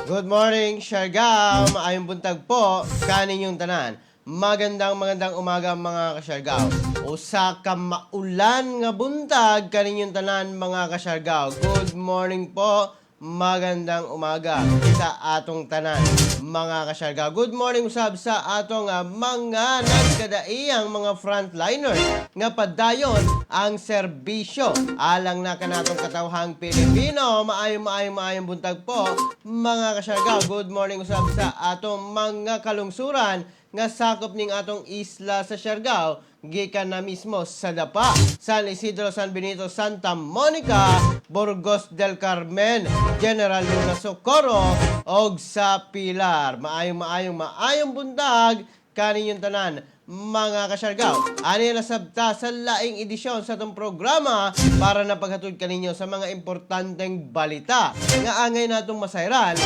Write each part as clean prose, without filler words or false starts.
Good morning, Siargao! Maayong buntag po kaninyong tanan. Magandang magandang umaga, mga kasyargao. Usa ka maulan nga buntag kaninyong tanan, mga kasyargao. Good morning po. Magandang umaga sa atong tanan, mga kasyargao. Good morning usab sa atong mga nagkadaiyang mga frontliners nga padayon ang serbisyo alang na kanatong katawhang Pilipino. Maayong maayong maayong buntag po, mga kasyargao. Good morning usab sa atong mga kalungsuran nga sakop ning atong isla sa Siargao gikan na mismo sa Dapa, San Isidro, San Benito, Santa Monica, Burgos del Carmen, General Luna, Socorro og sa Pilar. Maayong maayong maayong buntag kaninyong tanan, mga kasyargao. Ani nasabta sa laing edisyon sa atong programa para na paghatod kaninyo sa mga importanteng balita nga angay natong masayran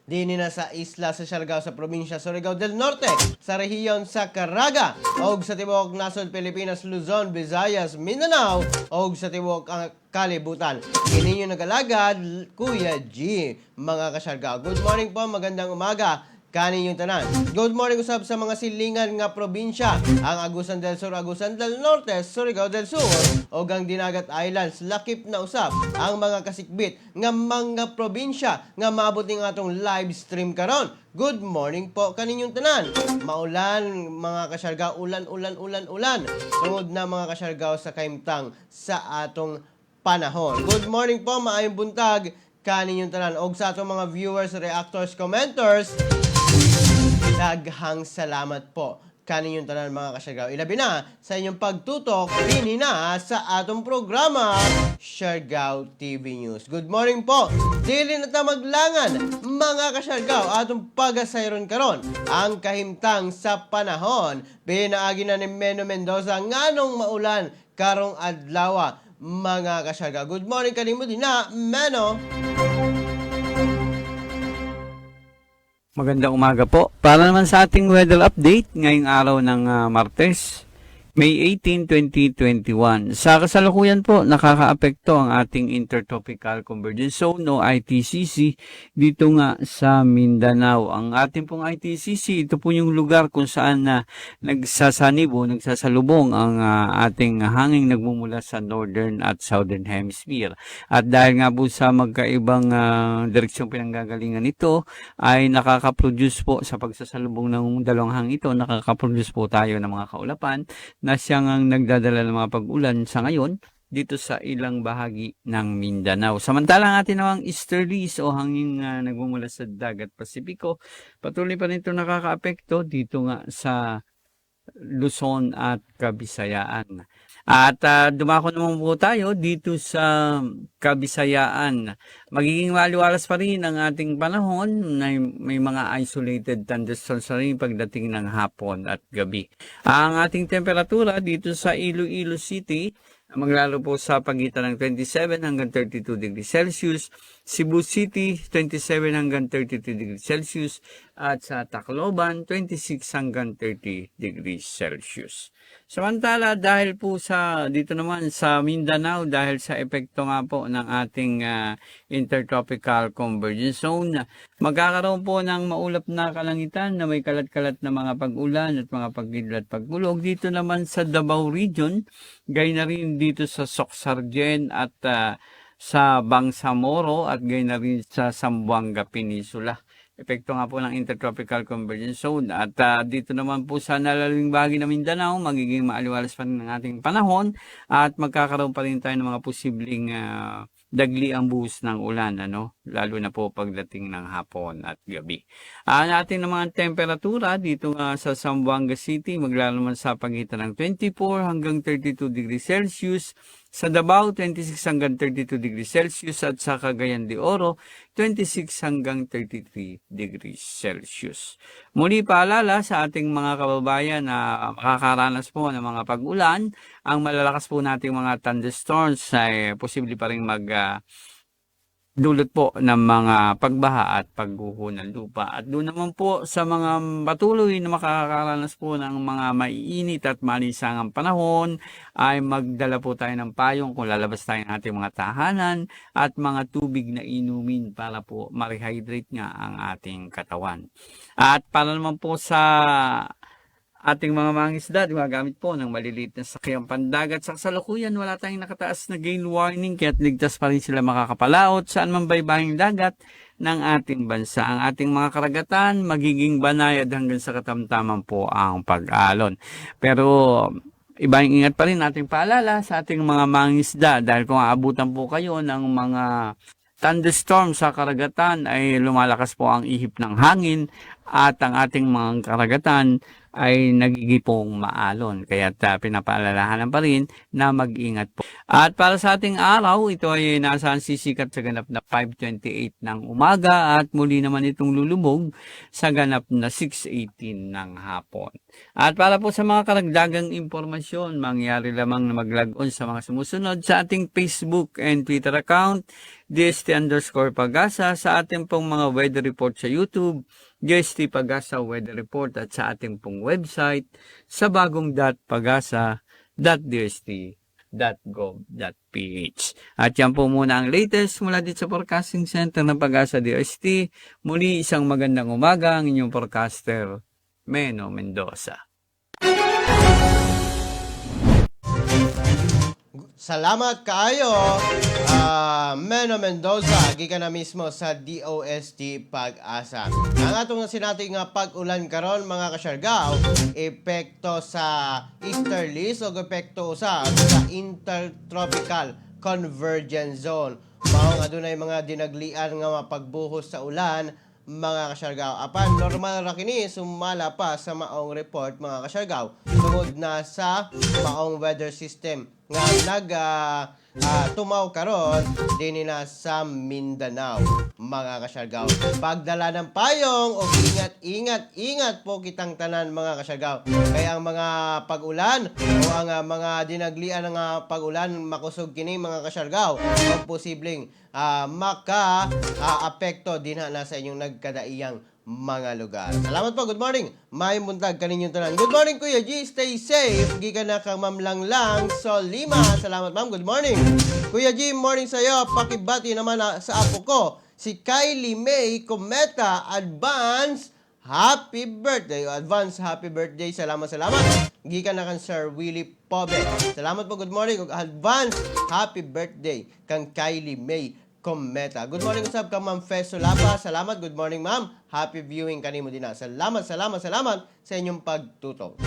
dini na sa isla sa Siargao, sa probinsya Surigao del Norte, sa rehiyon sa Caraga, og sa tibuok nasod Pilipinas, Luzon, Visayas, Mindanao, og sa tibuok ang kalibutan. Kini yung nagalagad, Kuya G, mga kasyargao. Good morning po, magandang umaga kaninyong tanan. Good morning usab sa mga silingan nga probinsya, ang Agusan del Sur, Agusan del Norte, Surigao del Sur, ug ang Dinagat Islands. Lakip na usab ang mga kasikbit nga mga probinsya nga maabot ning atong live stream karon. Good morning po kaninyong tanan. Maulan, mga kasyargao, ulan, ulan, ulan, ulan. Tungod na, mga kasyargao, sa kaimtang sa atong panahon. Good morning po, maayong buntag kaninyong tanan. Og sa atong mga viewers, reactors, commenters, daghang salamat po kaninyong tanan, mga kasyargao. Ilabi na sa inyong pagtutok dinhi na sa atong programa Siargao TV News. Good morning po. Dili na ta maglangan, mga kasyargao, atong pagasayron karon ang kahimtang sa panahon. Pinaagi na ni Meno Mendoza nganong maulan karong adlaw, mga kasyargao. Good morning kanimo din na, Meno. Magandang umaga po. Para naman sa ating weather update ngayong araw ng Martes, May 18, 2021. Sa kasalukuyan po, nakakaapekto ang ating Intertropical Convergence Zone o ITCZ dito nga sa Mindanao. Ang ating pong ITCZ, ito po yung lugar kung saan na nagsasanib o nagsasalubong ang ating hanging nagmumula sa northern at southern hemisphere. At dahil nga po sa magkaibang direksyong pinanggagalingan nito, ay nakaka-produce po sa pagsasalubong ng dalawang hangin ito, nakaka-produce po tayo ng mga kaulapan na siyang ang nagdadala ng mga pag-ulan sa ngayon dito sa ilang bahagi ng Mindanao. Samantala, ang ating namang easterlies o hangin nagmumula sa Dagat Pasipiko, patuloy pa rin ito nakakaapekto dito nga sa Luzon at Kabisayaan. At dumako naman po tayo dito sa Kabisayaan. Magiging maliwalas pa rin ang ating panahon na may mga isolated thunderstorms pa rin pagdating ng hapon at gabi. Ang ating temperatura dito sa Iloilo City, maglaro po sa pagitan ng 27 hanggang 32 degrees Celsius, Cebu City 27 hanggang 32 degrees Celsius, at sa Tacloban 26 hanggang 30 degrees Celsius. Samantala, dahil po sa dito naman sa Mindanao, dahil sa epekto nga po ng ating Intertropical Convergence Zone, magkakaroon po ng maulap na kalangitan na may kalat-kalat na mga pag-ulan at mga pagkidlat pagkulog dito naman sa Davao Region, gaya na rin dito sa Soccsksargen at sa Bangsamoro at gaya na rin sa Zamboanga Peninsula. Epekto nga po ng Intertropical Convergence Zone. At dito naman po sa nalalabing bahagi ng Mindanao, magiging maaliwalas pa rin ang ating panahon at magkakaroon pa rin tayo ng mga posibleng dagli ang buhos ng ulan, ano? Lalo na po pagdating ng hapon at gabi. Ang ating naman temperatura dito nga sa Zamboanga City, maglaro naman sa pagitan ng 24 hanggang 32 degrees Celsius. Sa Davao, 26 hanggang 32 degrees Celsius at sa Cagayan de Oro, 26 hanggang 33 degrees Celsius. Muli, paalala sa ating mga kababayan na makakaranas po ng mga pag-ulan, ang malalakas po nating mga thunderstorms ay posible pa rin mag Dulot po ng mga pagbaha at pagguho ng lupa. At doon naman po sa mga patuloy na makakaranas po ng mga maiinit at malinsangang panahon ay magdala po tayo ng payong kung lalabas tayo ng ating mga tahanan at mga tubig na inumin para po ma-rehydrate nga ang ating katawan. At para naman po sa ating mga mangisda, gumagamit po ng maliliit na sakyang pandagat. Sa kasalukuyan, wala tayong nakataas na gale warning, kaya't ligtas pa rin sila makakapalaot saan man baybaying dagat ng ating bansa. Ang ating mga karagatan, magiging banayad hanggang sa katamtaman po ang pag-alon. Pero iba yung ingat pa rin ating paalala sa ating mga mangisda dahil kung aabutan po kayo ng mga thunderstorm sa karagatan ay lumalakas po ang ihip ng hangin at ang ating mga karagatan ay nagigipong maalon. Kaya pinapaalalahanan pa rin na mag-ingat po. At para sa ating araw, ito ay nasaan sisikat sa ganap na 5:28 ng umaga at muli naman itong lulubog sa ganap na 6:18 ng hapon. At para po sa mga karagdagang impormasyon, mangyari lamang na mag-log on sa mga sumusunod sa ating Facebook and Twitter account, DST_Pagasa, sa ating pong mga weather report sa YouTube, DST Pagasa Weather Report, at sa ating pong website sa bagong.pagasa.dst.gov.ph. At yan po muna ang latest mula dito sa Forecasting Center ng Pagasa DOST. Muli, isang magandang umaga, ang inyong forecaster, Meno Mendoza. Salamat kaayo, Meno Mendoza, gikan na mismo sa DOST Pag-asa. Ang atong sinati nga pag-ulan karon, mga kasyargaw, epekto sa easterlies o epekto usab sa intertropical convergence zone. Mao nga adunay mga dinaglian nga mapagbuhos sa ulan, mga kasyargaw. Apan normal ra kini sumala pa sa maong report, mga kasyargaw, tungod na sa maong weather system nga nag tumaw karon dinhi na sa Mindanao, mga kasyargaw. Pagdala ng payong o ingat, ingat, ingat po kitang tanan, mga kasyargaw. Kaya ang mga pag-ulan o ang mga dinaglian ng pag-ulan, makusog kini, mga kasyargaw, o posibleng maka apekto dinha na sa inyong nagkadaiyang mga lugar. Salamat po. Good morning. May buntag kaninyong tanan. Good morning, Kuya G. Stay safe. Gikan na kang Ma'am Langlang Solima. Salamat, ma'am. Good morning. Kuya G, morning sa'yo. Pakibati naman sa apo ko, si Kylie May Cometa. Advance happy birthday. Advance happy birthday. Salamat, salamat. Gikan na kang Sir Willie Pobe. Salamat po. Good morning. Ug advance happy birthday kang Kylie May Cometa. Good morning usab kang Ma'am Fe Solapa. Salamat. Good morning, ma'am. Happy viewing kanimo din na. Salamat, salamat, salamat sa inyong pagtutok.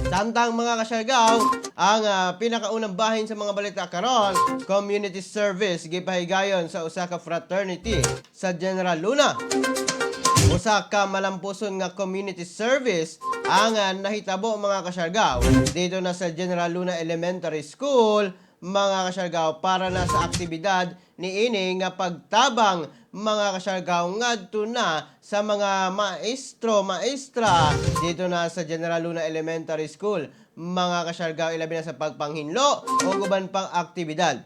Samtang, mga kasyargaw, ang pinakaunang bahin sa mga balita karon, community service gipahigayon sa usa ka fraternity sa General Luna. Usa ka malampuson nga community service ang nahitabo, mga kasyargaw, dito na sa General Luna Elementary School, mga kasyargaw, para na sa aktibidad ni ini nga pagtabang, mga kasyargaw, ngadto na sa mga maestro, maestra dito na sa General Luna Elementary School, mga kasyargaw, ilabi na sa pagpanghinlo o uban pang aktibidad.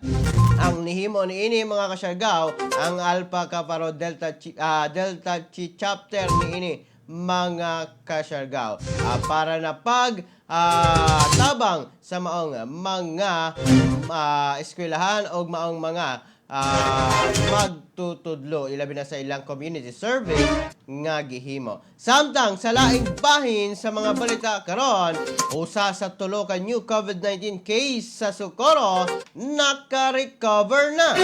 Ang nihimo niini, mga kasyargaw, ang Alpha Kappa Rho Delta Chi chapter niini, mga kasyargaw, para na pag tabang sa maong mga eskwelahan o maong mga magtutudlo, ilabi na sa ilang community service nga gihimo. Samtang sa laing bahin sa mga balita karon, usa sa tulo ka new COVID-19 case sa Socorro naka-recover na.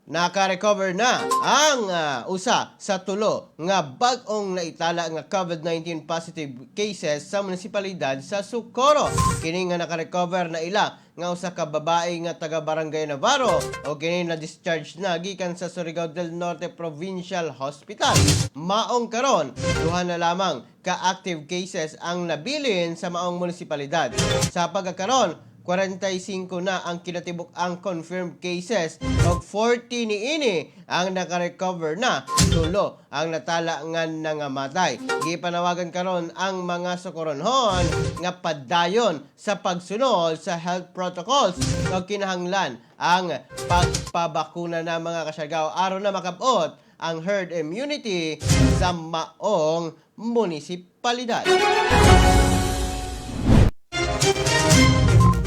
Naka-recover na ang usa sa tulo nga bag-ong naitala nga COVID-19 positive cases sa munisipalidad sa Socorro. Kini nga naka-recover na ila nga usa ka babae nga taga Barangay Navarro o kini na discharge na gikan sa Surigao del Norte Provincial Hospital. Maong karon, duha na lamang ka active cases ang nabilin sa maong munisipalidad. Sa pagkakaron, 45 na ang kinatibuk-ang confirmed cases ug 40 niini ang nakarecover na, 3 ang natala nga nangamatay. Gipanawagan karon ang mga Socoronhon nga padayon sa pagsunod sa health protocols ug kinahanglan ang pagpabakuna na, mga Kasiargao, aron na makabot ang herd immunity sa maong munisipalidad.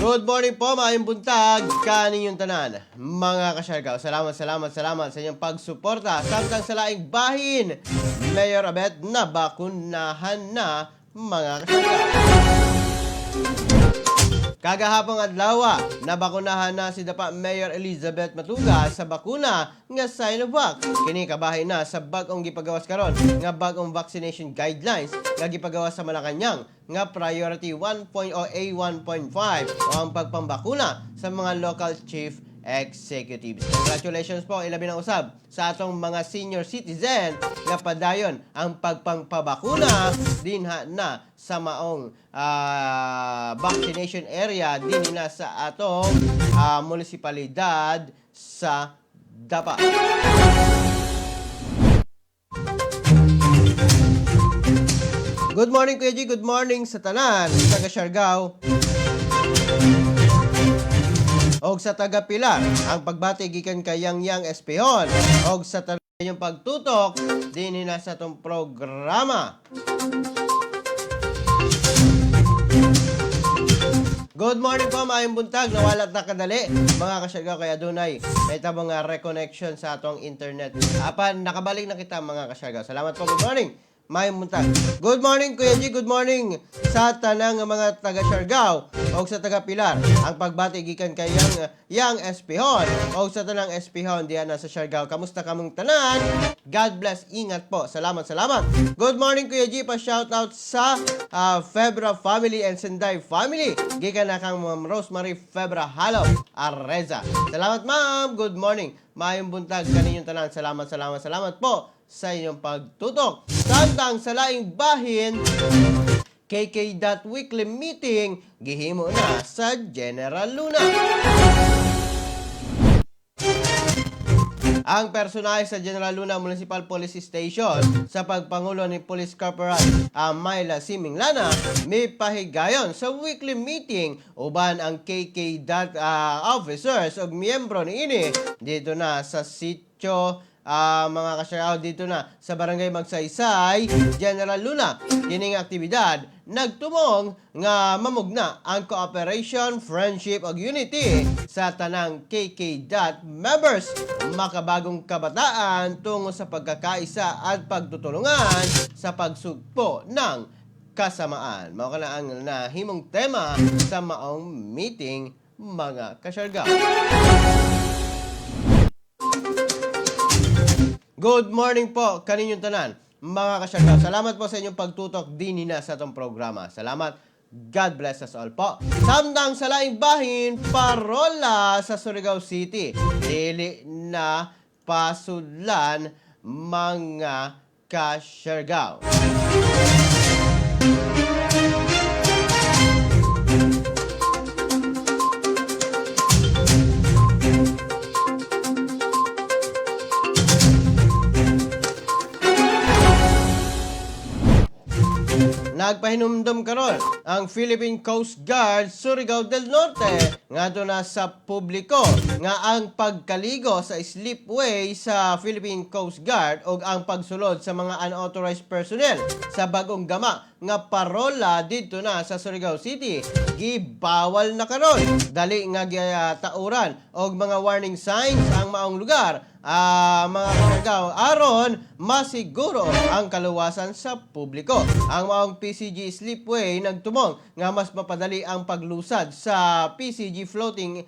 Good morning po, maayong buntag, kaninyong tanan, mga Kasiargao. Salamat, salamat, salamat sa inyong pagsuporta. Samtang sa laing bahin, Mayor Abet na bakunahan na, mga Kasiargao. Kagahapong adlaw, nabakunahan na si Dapa Mayor Elizabeth Matuga sa bakuna nga Sinovac. Kini kabahin na sa bag-ong gipagawas karon nga bag-ong vaccination guidelines nga gipagawas sa Malacañang nga priority 1.0 A1.5 o ang pagpambakuna sa mga local chief executives. Congratulations po, ilabi na usab sa atong mga senior citizen nga padayon ang pagpangpabakuna dinha na sa maong vaccination area dinhi na sa atong munisipalidad sa Dapa. Good morning, Kuya G. Good morning sa tanan sa Siargao og sa taga Pilar. Ang pagbati gikan kay Yang Yang Espehon og sa tanan inyong pagtutok dinhi na sa atong programa. Good morning po, maayong buntag. Nawala ta kadali, mga Kasiargao, kaya dunay may tabang nga reconnection sa atong internet. Apan nakabalik na kita, mga Kasiargao. Salamat po. Good morning. Maayong buntag. Good morning, Kuya G. Good morning sa tanang mga taga Siargao o sa taga Pilar. Ang pagbati gikan kay Yang Yang Espihon o sa tanang Espihon diyan na sa Siargao. Kamusta kamong tanan? God bless. Ingat po. Salamat, salamat. Good morning, Kuya G. Pa shout out sa Febra family and Senday family. Gikan na kang Ma'am Rosemary Febra Halo Arreza. Salamat, ma'am. Good morning. Maayong buntag kaninyong tanan. Salamat, salamat, salamat po sa inyong pagtutok. Samtang sa laing bahin, KK Weekly Meeting gihimo na sa General Luna. Ang personahe sa General Luna Municipal Police Station sa pagpangulo ni Police Corporal Myla Siminglana may pahigayon sa weekly meeting uban ang KK officers ug miyembro niini dito na sa sitio, mga Kasiargao, dito na sa Barangay Magsaysay, General Luna. Kining aktibidad nagtumong nga mamugna ang cooperation, friendship ug unity sa tanang KK dot members, makabagong kabataan tungo sa pagkakaisa at pagtutulungan sa pagsugpo ng kasamaan. Mao kana ang nahimong tema sa maong meeting, mga Kasiargao. Good morning po kaninyong tanan, mga Kasiargao. Salamat po sa inyong pagtutok din na sa atong programa. Salamat. God bless us all po. Samtang sa laing bahin, parola sa Surigao City. Dili na pasudlan, mga Kasiargao. Nagpahinumdum karon ang Philippine Coast Guard Surigao del Norte ngadto na sa publiko nga ang pagkaligo sa slipway sa Philippine Coast Guard ug ang pagsulod sa mga unauthorized personnel sa bagong gama nga parola didto na sa Surigao City gibawal na karon. Dali nga gitauran og mga warning signs ang maong lugar, mga Kasiargao, aron masiguro ang kaluwasan sa publiko. Ang maong PCG slipway nagtumong nga mas mapadali ang paglusad sa PCG floating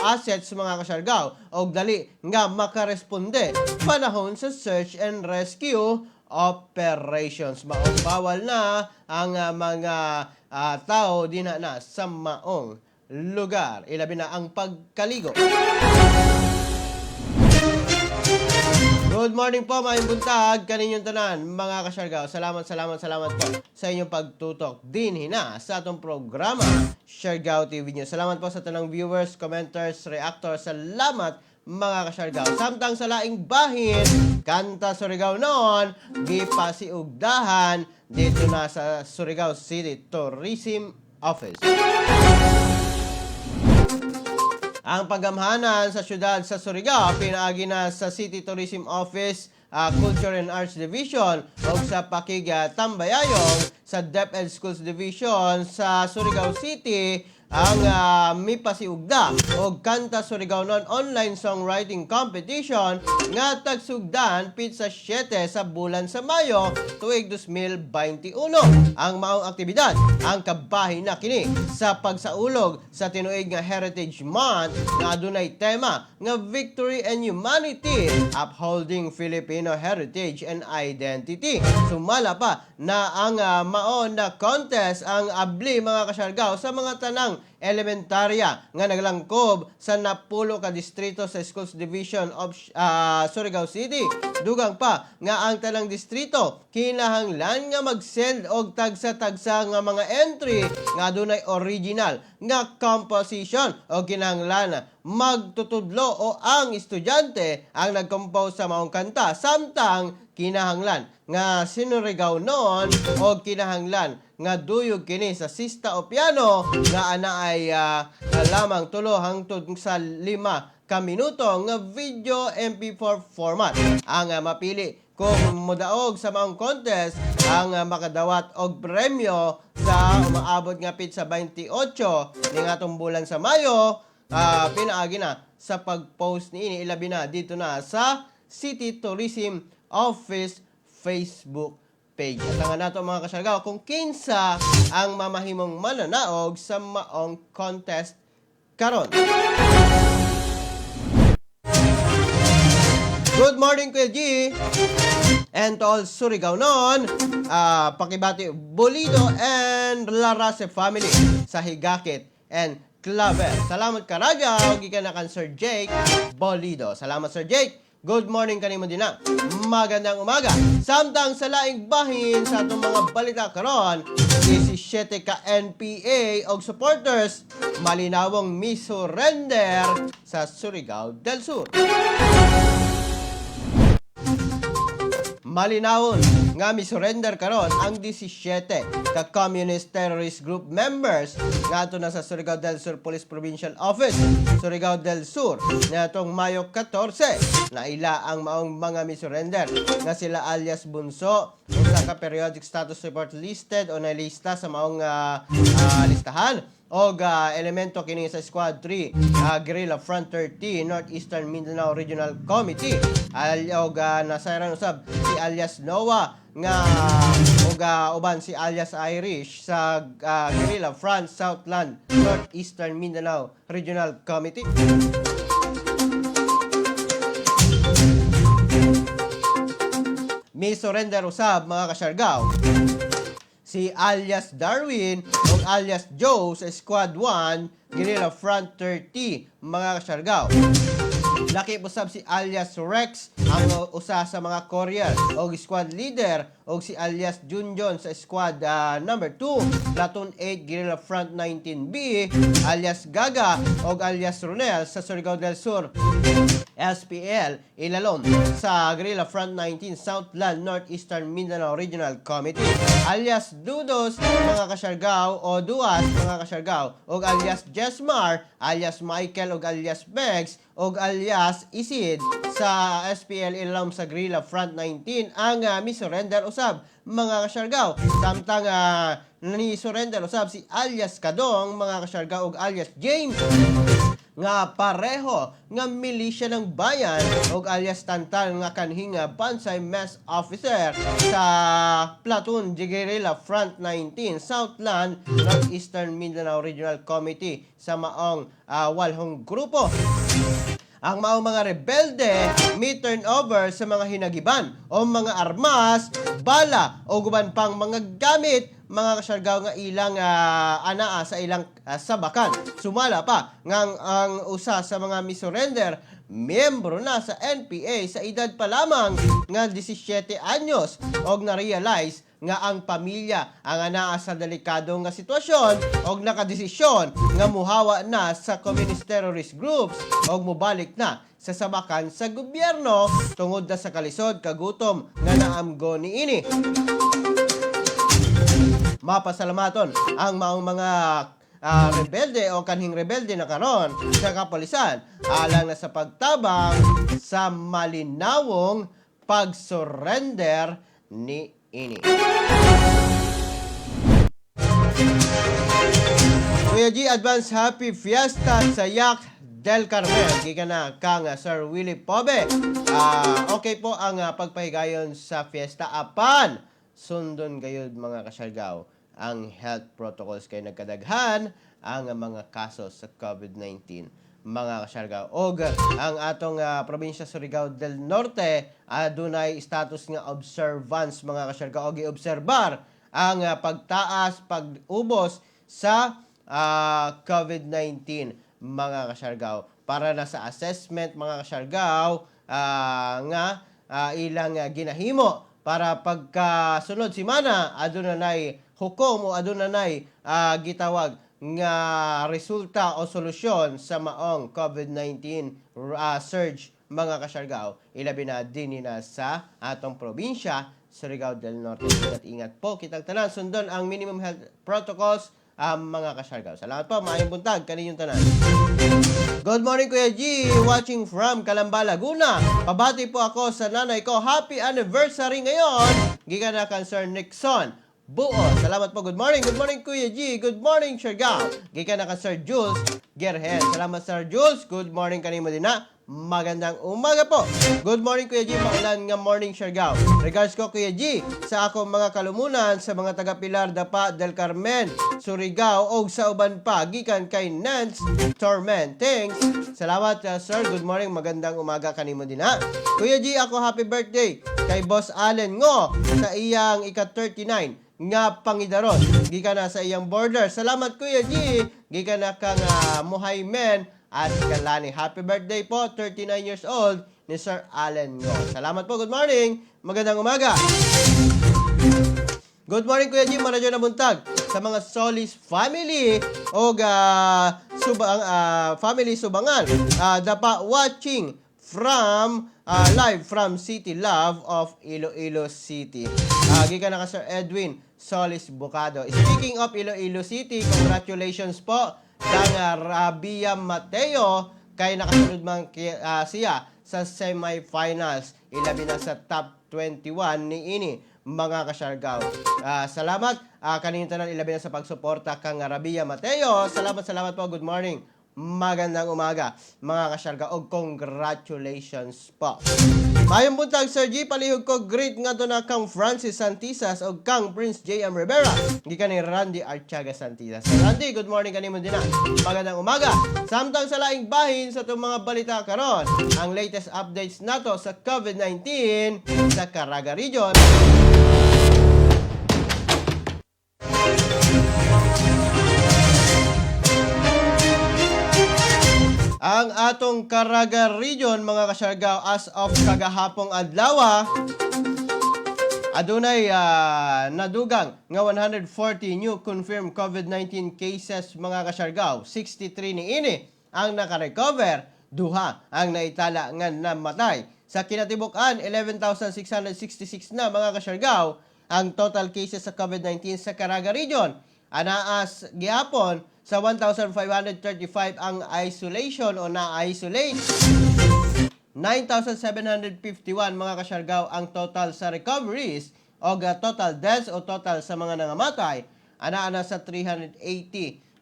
assets, mga Kasiargao, og dali nga makaresponde panahon sa search and rescue operations. Maong bawal na ang mga tao dinha na sa maong lugar. Ilabi na ang pagkaligo. Good Good morning po, maayong buntag kaninyong tanan, mga kasyargao. Salamat, salamat, salamat po sa inyong pagtutok din hina sa atong programa, Siargao TV News. Salamat po sa tanang viewers, commenters, reactors. Salamat, mga kasyargao. Samtang sa laing bahin, Kanta Surigao Noon, gipasiugdahan dito na sa Surigao City Tourism Office. Ang paggamhanan sa syudad sa Surigao pinaagi na sa City Tourism Office, Culture and Arts Division o sa Pakiga Tambayayong sa DepEd Schools Division sa Surigao City ang mipasiugda og Kanta Surigao Noon Online Songwriting Competition nga tagsugdan pitsa 7 sa bulan sa Mayo tuig 2021. Ang maong aktibidad ang kabahin na kini sa pagsaulog sa tinuig nga Heritage Month nga adunay tema nga Victory and Humanity, Upholding Filipino Heritage and Identity. Sumala pa na ang mao na contest ang abli, mga kasyargaw, sa mga tanang elementarya nga naglangkob sa 10 ka distrito sa Schools Division of Surigao City. Dugang pa nga ang tanang distrito kinahanglan nga mag-send og tagsa-tagsa nga mga entry nga adunay original nga composition o kinahanglan magtutudlo o ang estudyante ang nag-compose sa maong kanta, samtang kinahanglan nga sinurigaw noon o kinahanglan nga duyog kini sa sista o piano nga ana ay lamang 3 hangtod sa 5 ka minuto nga video MP4 format. Ang mapili kung modaog sa maong contest ang makadawat og premyo sa umaabot nga pitsa 28 ning atong bulan sa Mayo, pinaagi na sa pag-post niini ilabi na dito na sa City Tourism Office Facebook page. At ang nato, mga kasyargaw, kung kinsa ang mamahimong mananaog sa maong contest karon. Good morning, Kuya G! And to all Surigao noon, pakibati Bolido and Larase family sa Higakit and Clavel. Salamat karaga, gikan na kan Sir Jake Bolido. Salamat, Sir Jake. Good morning kanimo din na. Magandang umaga. Samtang sa laing bahin sa atong mga balita karon, 17 ka NPA og supporters malinawong misurrender sa Surigao del Sur. Malinawon nga misurrender karon ang 17 ka Communist Terrorist Group members ngadto na sa Surigao del Sur Police Provincial Office, Surigao del Sur, niadtong Mayo 14. Naila ang maong mga misurrender nga sila alias Bunso, usa ka periodic status report listed o nalista sa maong listahan og elemento kini sa Squad 3, Guerrilla Front 30, Northeastern Mindanao Regional Committee. Al og nasayran usab si alias Noah nga og uban si alias Irish sa Guerrilla Front Southland Northeastern Mindanao Regional Committee. Mi surrender usab, mga kasyargaw, si alias Darwin o alias Joe sa Squad 1, Guerrilla Front 30, mga kasyargaw. Laki usab si alias Rex, ang usa sa mga courier og squad leader, og si alias Junjon sa squad number 2, Platoon 8, Guerrilla Front 19B, alias Gaga og alias Ronel sa Surigao del Sur SPL Ilalom sa Guerrilla Front 19 Southland Northeastern Mindanao Regional Committee. Alias Dudos, mga kasyargaw, o Duas, mga kasyargaw, og alias Jesmar, alias Michael og alias Begs og alias Isid sa SPL Ilalom sa Guerrilla Front 19 ang mi-surrender usab, mga kasyargaw. Samtang ni-surrender usab si alias Kadong, mga kasyargaw, og alias James nga pareho nga milisya ng bayan og alias Tantan nga kanhi nga Bansay Mess Officer sa Platoon Guerrilla Front 19 Southland Northeastern Mindanao Regional Committee sa maong walhong grupo. Ang maong mga rebelde mi turnover sa mga hinagiban o mga armas, bala o guban pang mga gamit, mga kasyargaw, nga ilang anaa sa ilang sabakan. Sumala pa nga ang usa sa mga misurrender miyembro na sa NPA sa edad pa lamang nga 17 anyos og na-realize nga ang pamilya ang anaa sa delikado nga sitwasyon og nakadesisyon nga muhawa na sa communist terrorist groups og mobalik na sa sabakan sa gobyerno tungod na sa kalisod kagutom nga naamgo niini. Mapasalamaton ang maong mga rebelde o kanhing rebelde na karon sa kapolisan alang na sa pagtabang sa malinawong pag-surrender ni ini. Kuya G, advance happy fiesta sa Yak del Carmen. Gikan na kang Sir Willie Pobe. Okay po ang pagpahigayon sa fiesta apan sundon gayud, mga kasyargaw, ang health protocols kay nagkadaghan ang mga kaso sa COVID-19, mga kasyargaw. Og ang atong probinsya Surigao del Norte adunay status nga observance, mga kasyargaw, og giobserbar ang pagtaas, pag-ubos sa COVID-19, mga kasyargaw. Para na sa assessment, mga kasyargaw, nga ilang ginahimo para pagka sunod simana aduna nay hukom o aduna nay gitawag nga resulta o solusyon sa maong COVID-19 surge, mga kasyargaw, ilabi na dinhi na sa atong probinsya Surigao del Norte. Ingat ingat po kitang tanan, sundon ang minimum health protocols, mga kasyargaw. Salamat po, maayong buntag kaninyong tanan. Good morning, Kuya G, watching from Calamba, Laguna. Pabati po ako sa nanay ko. Happy anniversary ngayon. Gikan na kang Sir Nixon Buo. Salamat po. Good morning. Good morning, Kuya G. Good morning, Siargao. Gikan na kang Sir Jules Gerhen. Salamat, Sir Jules. Good morning kanimo din na. Magandang umaga po. Good morning, Kuya G. Maulan nga morning, Siargao. Regards ko, Kuya G, sa akong mga kalumunan sa mga taga Pilar, Dapa del Carmen, Surigao og sa uban pa gikan kay Nance Torment. Thanks. Salamat, sir. Good morning. Magandang umaga kanimo din ha. Kuya G, ako happy birthday kay Boss Allen Ngo sa iyang ika-39 nga pangidaron gikan na sa iyang border. Salamat, Kuya G. Gikan na kang Muhaymen at Kalani. Happy birthday po, 39 years old ni Sir Allen Ngo. Salamat po. Good morning. Magandang umaga. Good morning, Kuya Jim, maradyo na buntag sa mga Solis family o family Subangan. Dapa watching from live from City Love of Iloilo City. Gikan na ka Sir Edwin Solis Bucado. Speaking of Iloilo City, congratulations po kang Rabia Mateo kay nakasunod man siya sa semifinals. Ilabi na sa top 21 ni ini, mga kasyargaw. Salamat kanino tanan, ilabi na sa pagsuporta kang Rabia Mateo. Salamat, salamat po. Good morning. Magandang umaga, mga kasyargaw, og congratulations po. Mayong buntag, Sir G, palihog ko greet nga na kang Francis Santisas og kang Prince J.M. Rivera. Gikan ni Randy Archaga Santisas. Sir Randy, good morning kanimo din na. Magandang umaga. Samtang sa laing bahin sa itong mga balita karon, ang latest updates nato sa COVID-19 sa Caraga Region. Ang atong Caraga Region, mga kasyargaw, as of kagahapong adlaw, adunay nadugang nga 140 new confirmed COVID-19 cases, mga kasyargaw. 63 ni ini ang nakarecover, duha ang naitala nga namatay. Sa kinatibuk-an, 11,666 na, mga kasyargaw, ang total cases sa COVID-19 sa Caraga Region. Anaas gihapon sa 1,535 ang isolation o na-isolate. 9,751, mga kasyargaw, ang total sa recoveries o total deaths o total sa mga nangamatay ana-ana sa 380,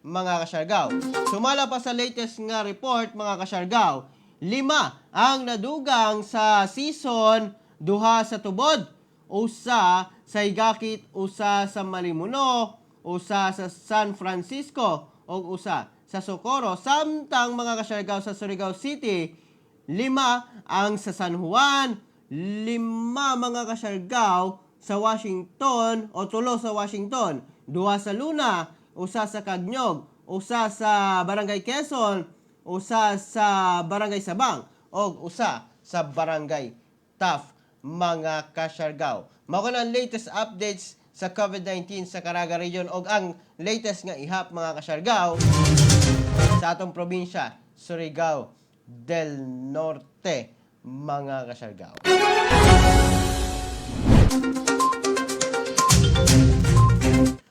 mga kasyargaw. Sumala pa sa latest nga report, mga kasyargaw, lima ang nadugang sa season, duha sa Tubod, usa sa Igakit, usa sa Malimuno, usa sa San Francisco ug usa sa Socorro. Samtang, mga kasyargaw, sa Surigao City, lima ang sa San Juan, lima, mga kasyargaw, sa Washington o tulo sa Washington, duha sa Luna, usa sa Cagniog, usa sa Barangay Quezon, usa sa Barangay Sabang, og usa sa Barangay Taft, mga Kasiargao. Mao na ang latest updates sa COVID-19 sa Caraga Region og ang latest nga ihap, mga Kasiargao, sa atong probinsya, Surigao del Norte, mga Kasiargao.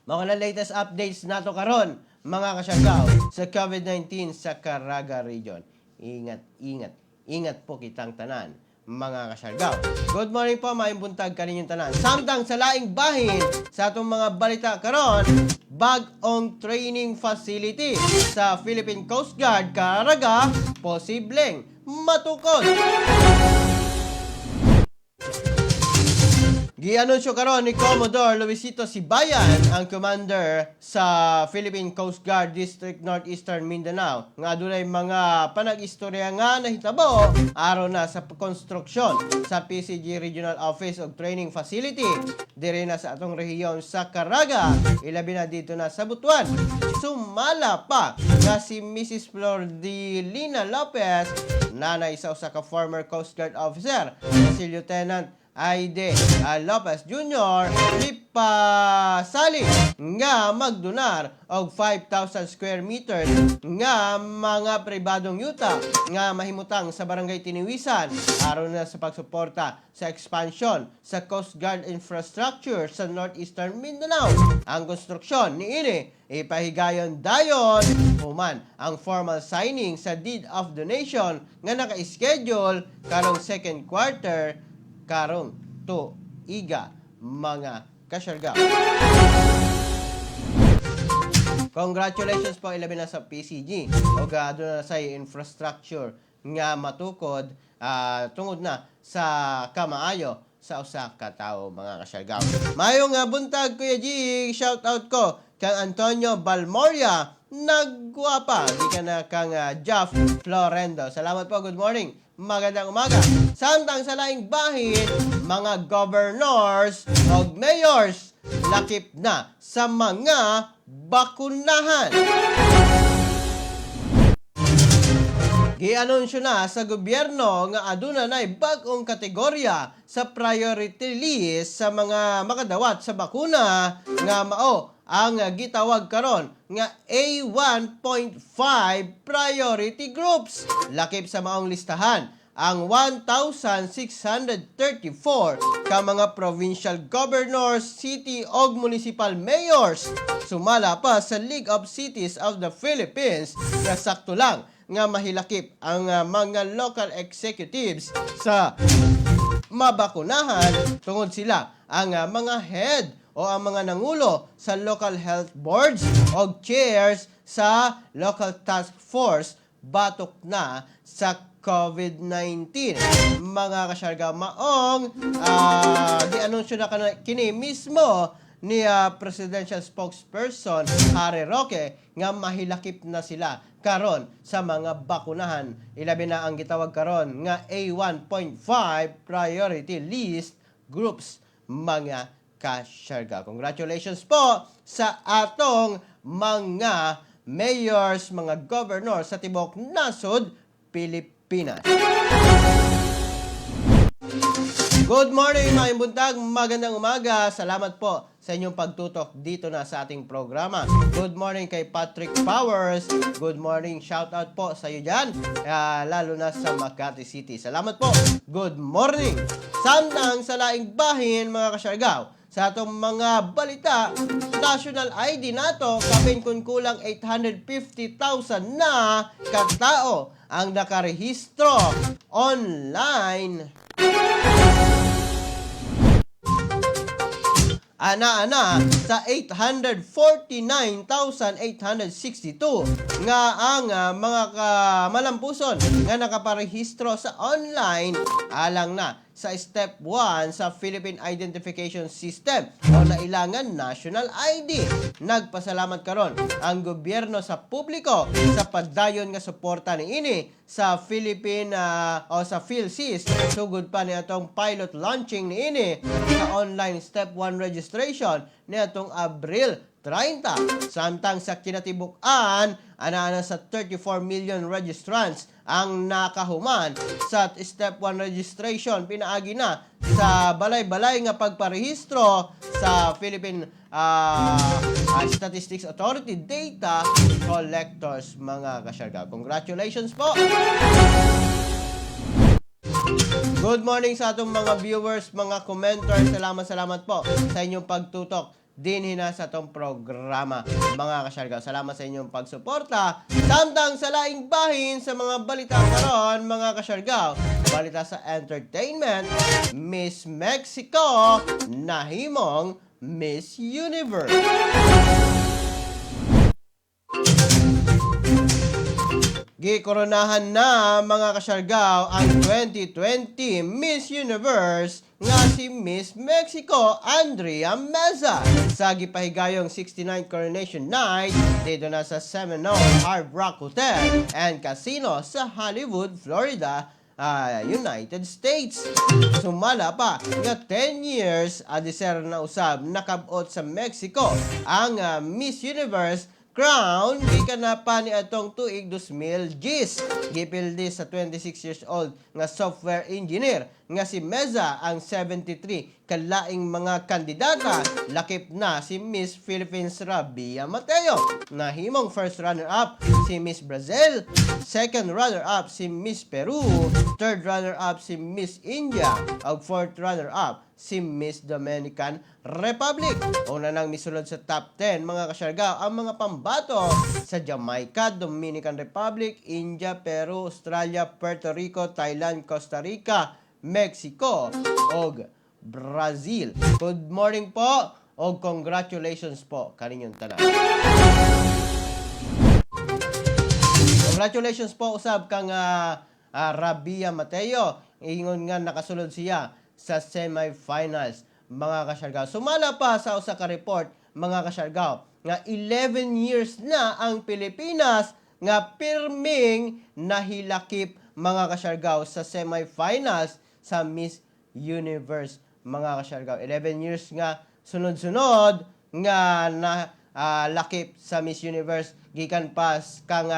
Mga na latest updates nato karon, mga Kasiargao, sa COVID-19 sa Caraga Region. Ingat, ingat, ingat po kitang tanan, mga Kasiargao. Good morning po, maayong buntag kaninyong tanan. Samtang sa laing bahin sa atong mga balita karon, bag-ong training facility sa Philippine Coast Guard Caraga posibleng matukod. Gianunsyo karon ni Commodore Luisito Sibayan, ang commander sa Philippine Coast Guard District Northeastern Mindanao, nga adunay mga panag-istorya nga nahitabo aron na sa konstruksyon sa PCG Regional Office og Training Facility diri na sa atong rehiyon sa Caraga, ilabi na dito na sa Butuan. Sumala pa nga si Mrs. Flordilina Lopez, nanay sa usa ka former Coast Guard officer na si Lieutenant Aide Lopez Jr., mipasali nga magdonar og 5,000 square meters nga mga pribadong yuta nga mahimutang sa Barangay Tiniwisan aron na sa pagsuporta sa expansion sa Coast Guard infrastructure sa Northeastern Mindanao. Ang konstruksyon niini ipahigayon dayon human ang formal signing sa deed of donation nga naka-schedule karong second quarter karong tuiga, mga Kasiargao. Congratulations po ilabi na sa PCG o doon na sa infrastructure nga matukod tungod na sa kamaayo sa usa ka tawo, mga Kasiargao. Maayong nga buntag, Kuya G, shout out ko kang Antonio Balmoria, nagguwapa di ka na kang Jeff Florendo. Salamat po, good morning. Magandang umaga. Samtang sa laing bahin, mga governors o mayors lakip na sa mga bakunahan. Gianunsyo na sa gobyerno nga aduna nay bag-ong kategorya sa priority list sa mga makadawat sa bakuna nga mao ang gitawag karon nga A1.5 priority groups. Lakip sa maong listahan ang 1,634 ka mga provincial governors, city og municipal mayors. Sumala pa sa League of Cities of the Philippines nga sakto lang nga mahilakip ang mga local executives sa mabakunahan tungod sila ang mga head o ang mga nangulo sa local health boards o chairs sa local task force batok na sa COVID-19. Mga Kasiargao, maong gianunsyo na kini mismo ni presidential spokesperson Harry Roque nga mahilakip na sila karon sa mga bakunahan, ilabi na ang gitawag karon nga A1.5 priority list groups, mga Kasiargao. Congratulations po sa atong mga mayors, mga governors sa tibok nasod Pilipinas. Good morning, maayong buntag, magandang umaga. Salamat po sa inyong pagtutok dito na sa ating programa. Good morning kay Patrick Powers. Good morning, shout out po sa iyo dyan, lalo na sa Makati City. Salamat po. Good morning. Samtang sa laing bahin, mga Kasiargao, sa atong mga balita, national ID nato, kapin kung kulang 850,000 na katao ang nakarehistro online. Ana-ana sa 849,862 nga ang mga malampuson nga nakaparehistro sa online alang na sa step 1 sa Philippine Identification System o nailangan National ID. Nagpasalamat karon ang gobyerno sa publiko sa padayon nga suporta niini sa Philippine o sa PhilSys sugod pa ni atong pilot launching niini sa online step 1 registration ni atong Abril 30. Samtang sa kinatibuk-an, ana-ana sa 34 million registrants ang nakahuman sa Step 1 registration pinaagi na sa balay-balay nga pagparehistro sa Philippine Statistics Authority data collectors, mga kasyarga. Congratulations po! Good morning sa atong mga viewers, mga commenters. Salamat, salamat po sa inyong pagtutok din hina sa atong programa, mga kasyarga. Salamat sa inyong pagsuporta. Samtang sa laing bahin sa mga balita karon, mga kasyargaw, balita sa entertainment, Miss Mexico nahimong Miss Universe. Gikoronahan na, mga kasyargaw, ang 2020 Miss Universe nga si Miss Mexico Andrea Meza sa gipahigayong 69th Coronation Night dito na sa Seminole Hard Rock Hotel and Casino sa Hollywood, Florida, United States. Sumala pa nga 10 years adiser na usab nakabot sa Mexico ang Miss Universe crown gikan na pa ni atong tuig 2010. Gipildi sa 26 years old nga software engineer nga si Meza ang 73 kalaing mga kandidata, lakip na si Miss Philippines Rabiya Mateo. Nahimong first runner-up si Miss Brazil, second runner-up si Miss Peru, third runner-up si Miss India, ug fourth runner-up si Miss Dominican Republic. Una nang misulod sa top 10, mga kasyargaw, ang mga pambato sa Jamaica, Dominican Republic, India, Peru, Australia, Puerto Rico, Thailand, Costa Rica, Mexico, ug Brazil. Good morning po og congratulations po kaninyong tanan. Congratulations po usab kang Rabiya Mateo. Ingon nga nakasulod siya sa semifinals, mga kasyargaw. Sumala pa sa usa ka report, mga kasyargaw, nga 11 years na ang Pilipinas nga pirming nahilakip, mga kasyargaw, sa semifinals sa Miss Universe, mga kasyargaw. 11 years nga sunod-sunod nga na lakip sa Miss Universe gikan pa kang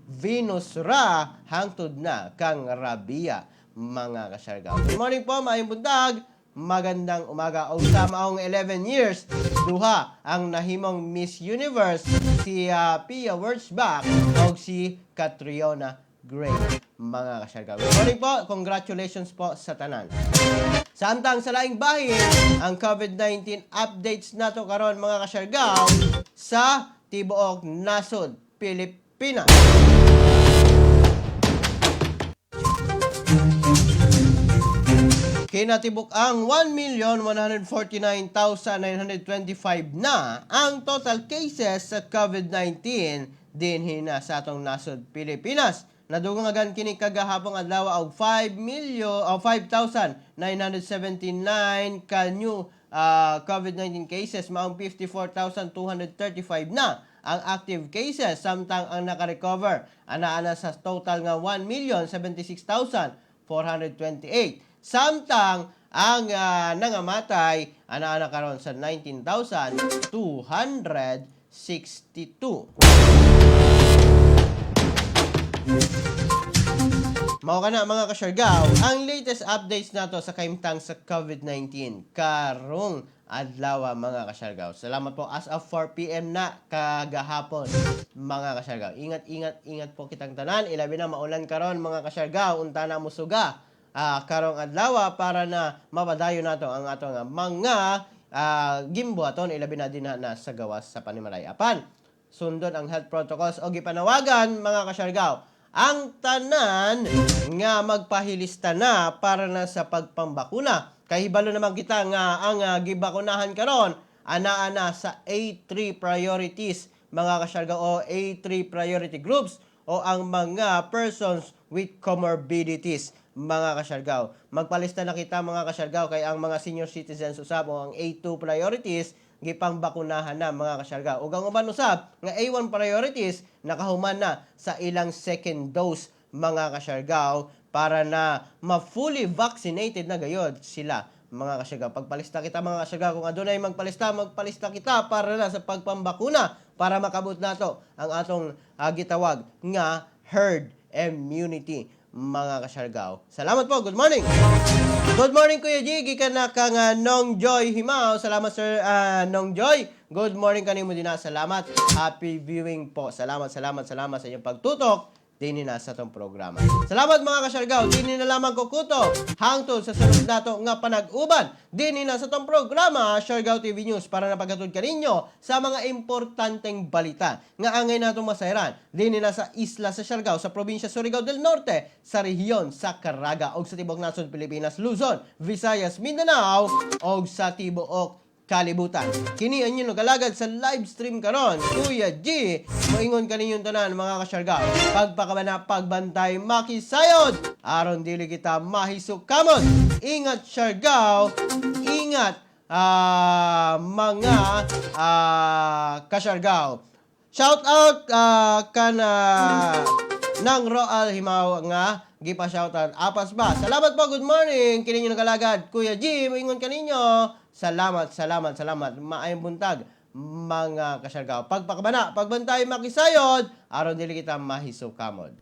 Venus Raj hangtod na kang Rabiya, mga kasyargaw. Good morning po, maayong buntag, magandang umaga. Og sa maong 11 years, duha ang nahimong Miss Universe, si Pia Wurtzbach og si Catriona Gray, mga kasyargaw. Good morning po, congratulations po sa tanan. Samtang sa laing bahin, ang COVID-19 updates nato karon, mga kasyargaw, sa tibuok nasod Pilipinas. Kinatibuk ang 1,149,925 na ang total cases sa COVID-19 dinhi na sa atong nasod Pilipinas. Nadungagan kini kagahapong adlaw og 5 million o 5,979 ka new COVID-19 cases, maong 54,235 na ang active cases, samtang ang naka-recover ana-ana sa total nga 1,076,428. Samtang ang nangamatay ana-ana karon sa 19,262. Mao kana, mga kasyargaw, ang latest updates nato sa kahimtang sa COVID-19 karong adlaw, mga kasyargaw. Salamat po, as of 4 p.m. na kagahapon, mga kasyargaw. Ingat, ingat, ingat po kitang tanan. Ilabi na maulan karon, mga kasyargaw, unta na musuga karong adlaw para na mapadayon nato ang atong mga gimbuhaton, ilabi na din na sa gawas sa panimalay. Apan sundon ang health protocols o gipanawagan, mga kasyargaw, ang tanan nga magpahilista na para na sa pagpambakuna. Kay hibalo naman kita nga ang gibakunahan karon ana-ana sa A3 priorities, mga kasyargaw, o A3 priority groups o ang mga persons with comorbidities, mga kasyargaw. Magpalista na kita, mga kasyargaw, kay ang mga senior citizens usab o ang A2 priorities gipangbakunahan na, mga kasyargaw. Ug ang uban usab nga A1 priorities nakahuman na sa ilang second dose, mga kasyargaw, para na ma-fully vaccinated na gayod sila. mga kasyargaw. Pagpalista kita, mga kasyargaw, kung adunay magpalista, magpalista kita para na sa pagpambakuna para makabot nato ang atong gitawag nga herd immunity, mga kasyargaw. Salamat po. Good morning. Good morning, Kuya G. Gikan na kang Nong Joy Himao. Salamat, Sir Nong Joy. Good morning kanimo din na. Salamat. Happy viewing po. Salamat, salamat, salamat sa inyong pagtutok dini na sa atong programa. Salamat, mga kasyargaw. Dini na lamang ko kuto. Hangtod sa sunod nato nga panag-uban. Dini na sa atong programa, Siargao TV News, para napagatod kaninyo sa mga importanteng balita nga angay natong masayran. Dini na sa isla sa Siargao, sa probinsya Surigao del Norte, sa rehiyon sa Caraga, og sa tibuok nasod Pilipinas, Luzon, Visayas, Mindanao, og sa tibuok kalibutan. Kini ang inyong nagalagad sa live stream karon, Kuya G, moingon kaninyong tanan, mga kasyargaw. Pagpakabana, pagbantay, makisayod, aron dili kita mahisukamot. Ingat, Siargao, ingat mga kasyargaw. Shout out kana nang Roal Himaw nga gipa shoutout apas ba. Salamat po, good morning. Kini inyo nagalagad, Kuya G, moingon kaninyo. Salamat, salamat, salamat. Maayong buntag, mga kasyargaw. Pagpakabana, pagbantay, makisayod, aron dili kita mahisukamod.